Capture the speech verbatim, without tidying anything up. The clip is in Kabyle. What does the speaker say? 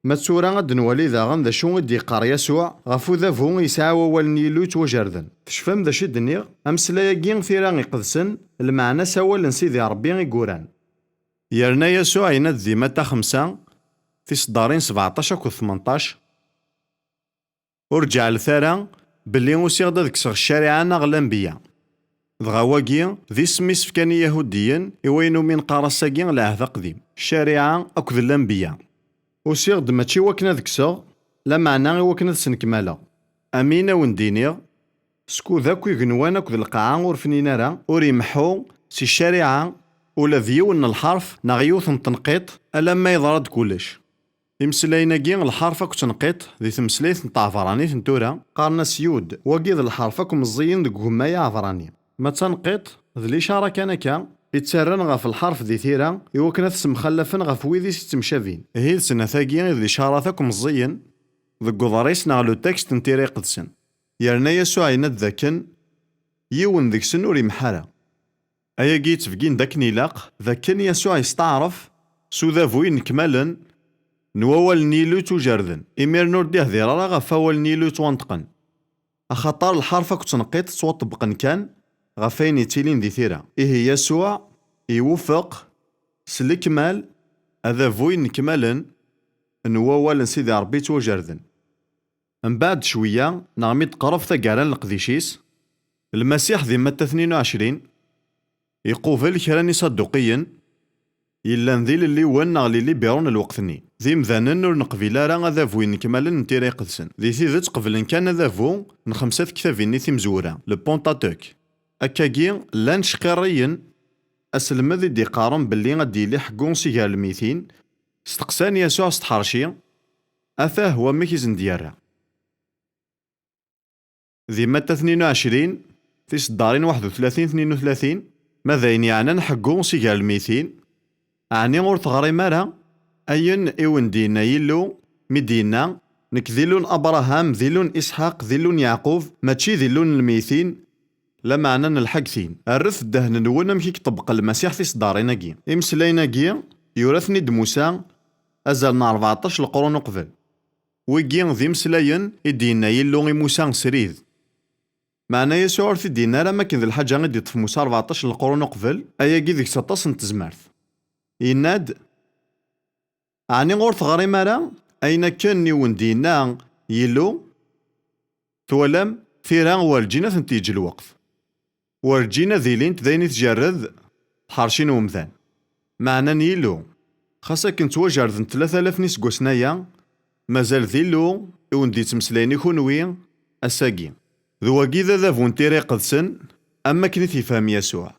Ma d tura ad d-nwali daɣen d acu i d-yeqqar Yasuɛ ɣef udabu yesɛa wawal n Yillu yettwajerden. Tecfam d acu i d-nniɣ? Ameslay-agi, tira iqedsen, lmeɛna-s awal n Sidi Ṛebbi i yuran. Yerna Yasuɛ yenna-d di Matta xemsa, tiseddarin sbeɛṭac akked tmenṭac, ur ǧeɛlet ara belli usiɣ-d ad kkseɣ ccariɛa neɣ lanbeyya. Dɣa wagi d isem i s-fkan Iyahudiyen i wayen umi neqqar ass-agi lɛehd aqdim, ccariɛa akked lanbeyya. Usiɣ-d mačči i wakken ad kkseɣ, lameɛna i wakken ad snekmaleɣ. Amin a wen-d-iniɣ, skud akk igenwan akked lqaɛa ur fnin ara, ur imeḥḥu si ccariɛa ula d yiwen n lḥerf neɣ yiwet n tenqiḍt, alamma yeḍra-d kullec. Imeslayen-agi, lḥerf akked tenqiḍt, di tmeslayt n tɛebranit n tura, qqaren-as yud, wagi d lḥerf akk meẓẓiyen deg ugemmay aɛebrani. Ma d tanqiḍt, d licara kan akka, i ttarran ɣef lḥerf di tira, i wakken ad t-ssemxallafen ɣef wid i s-ittemcabin. Ihi d snat-agi i d licarat akk meẓẓiyen deg uḍris neɣ le texte n Tira Iqedsen. Yerna Yasuɛ yenna-d dakken yiwen deg-sen ur imeḥḥ ara. Ayagi yettbegin-d akken ilaq, d akken Yasuɛ yesteɛref s udabu inekmalen n wawal n Yillu yettwajerden, imiren ur d-ihdir ara ɣef wawal n Yillu yettwanṭqen. Axaṭer lḥerf akked tenqiḍt ttwaṭebbqen kan ɣef wayen yettilin di tira. Ihi Yasuɛ iwufeq s lekmal adabu inekmalen n wawal n Sidi Ṛebbi yettwajerden. Mbeɛd cwiya, neɣ mi d-teqreb taggara n leqdic-is, Lmasiḥ di Matta tnin u ɛecrin, iqubel kra n Isaduqiyen yellan d ilelliwen neɣ lilibirun n lweqt-nni. D imdanen ur neqbil ara adabu inekmalen n Tira Iqedsen. Di tidet, qeblen kan adabu n xemsa tektabin-nni timezwura, le Pentateuque. Akkagi, llan cqirriyen, aselmed i d-iqqaren belli ad d-yili ḥeggu si gar lmitin, steqsan Yasuɛ s tḥerci, atah wamek i sen-d-yerra. Di Matta tnin u ɛecrin, tiseddarin waḥed u tlatin, tnin u tlatin, ma d ayen yeɛnan ḥeggu si gar lmitin, ɛni ur teɣrim ara ayen i wen-d-yenna Yillu mi d-yenna, "Nekk d Illu n Abṛaham, d Illu n Isḥaq, d Illu n Yeɛqub, mačči d Illu n lmitin"? Lameɛna n lḥegtin. Rret ddehn-nwen amek i iṭebbeq Lmasiḥ tiseddarin-agi. Imeslayen-agi, yura-ten-id Musa azal n rbeɛṭac leqrun uqbel. Wigi d imeslayen i d-yenna Yillu i Musa srid. Meɛna Yasuɛ ur t-id-yenna ara am akken d lḥaǧa i d-iṭṭef Musa rbeɛṭac n leqrun uqbel, ayagi deg-s aṭas n tezmert. Yenna-d, "Ɛni ur teɣrim ara ayen akken i wen-d-yenna Yillu? Twalam, tira werǧin ad tent-yeǧǧ lweqt. Werǧin ad ilint d ayen i tjerred tḥerci n umdan." Meɛna n Yillu, xas akken ttwajerdent tlata alaf n iseggasen aya, mazal d Illu i wen-d-yettmeslayen i kunwi ass-agi. D wagi d adabu n Tira Iqedsen, am wakken i t-yefhem Yasuɛ.